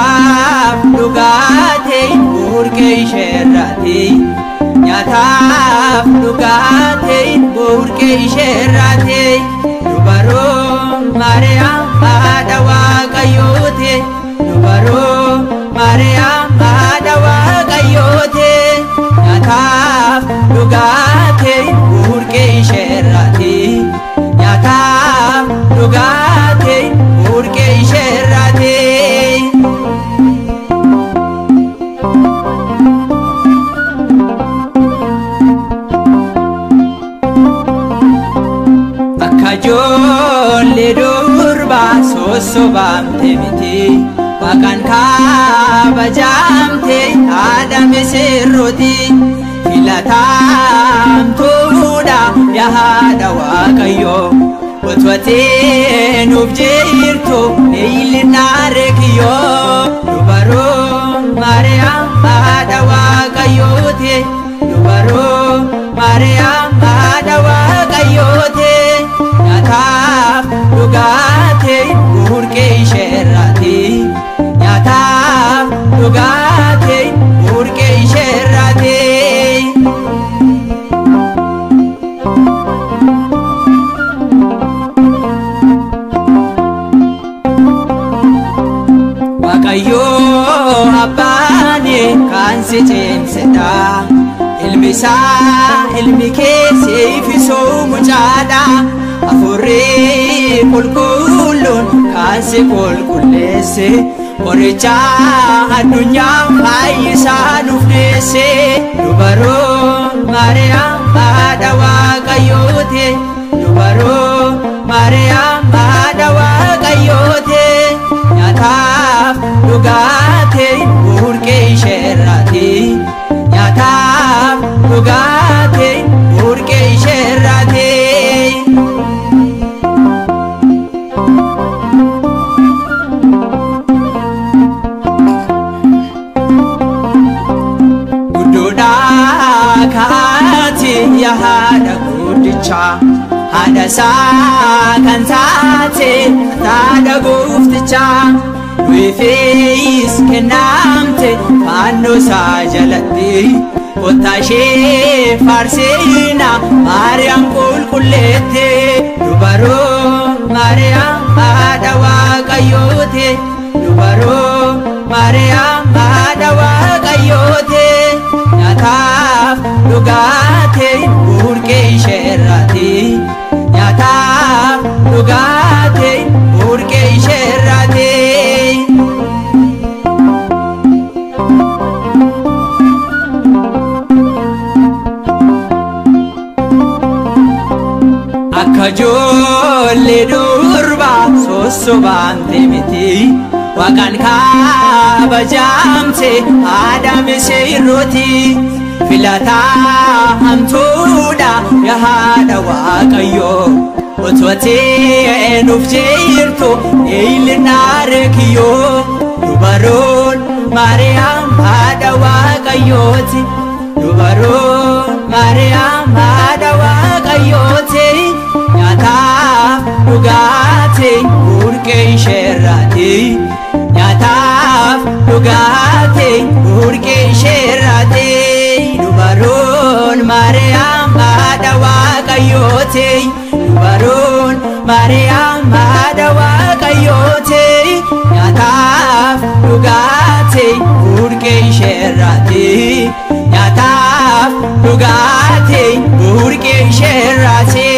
Nyaataaf dhugaatii burqee isheerraati. Nyaataaf dhugaatii burqee isheerraati. Dubaroo Maariyaam haadha Waaqayyooti. Dubaroo Maariyaam haadha Waaqayyooti. Nyaataaf dhugaatii burqee isheerraati. Nyaataaf dhugaatii burqee isheerraati. Akka ijoollee durbaa sossobaamte miti. Waaqaan kabajamte haadha misirrooti. Filatamtuudha yaa haadha Waaqayyoo. Otoo nuuf jirtu ilillee kiyyoo. Dubaroo Maariyaam haadha Waaqayyooti. Dubaroo Maariyaam haadha Waaqayyooti. Nyaataaf dhugaatii burqee isheerraati. Nyaataaf dhugaatii burqee isheerraati. Waaqayyoo abbaan kan si cimsedha. Ilmi isaa ilmi kee siifisuu mucaadha. Hafuurri qulqulluun kan si qulqulleesse. Qoricha addunyaa fayyisaa nuuf deesse. Dubaroo Maariyaam haadha Waaqayyooti. Dubaroo Maariyaam haadha Waaqayyooti. Nyaataaf dhugaatii burqee isheerraati. Nyaataaf dhugaatii burqee isheerraati. Guddoodhaa kaati yaa haadha guddichaa. Haadha isaa kan taate haadha gooftichaa. Nuufis kennamte fannoo isaa jalatti. Kottaa ishee faarsinaa Maariyaam qulqulleetti. Dubaroo Maariyaam haadha Waaqayyooti. Dubaroo Maariyaam haadha Waaqayyooti. Nyaataaf dhugaatii burqee isheerraati. Nyaataaf dhugaatii burqee isheerraati. Akka ijoollee durbaa sossobaamte miti. Waaqaan kabajamte haadha misirrooti. Filatamtuudha yaa haadha Waaqayyoo. Otoo nuuf jirtu ilillee kiyyoo. Dubaroon Maariyaam haadha Waaqayyooti. Dubaroon Maariyaam haadha Waaqayyooti. Nyaataaf dhugaatii burqee isheerraati. Nyaataaf dhugaatii burqee isheerraati. Dubaroon Maariyaam haadha Waaqayyooti. Dubaroon Maariyaam haadha Waaqayyooti. Nyaataaf dhugaatii burqee isheerraati. Nyaataaf dhugaatii burqee isheerraati.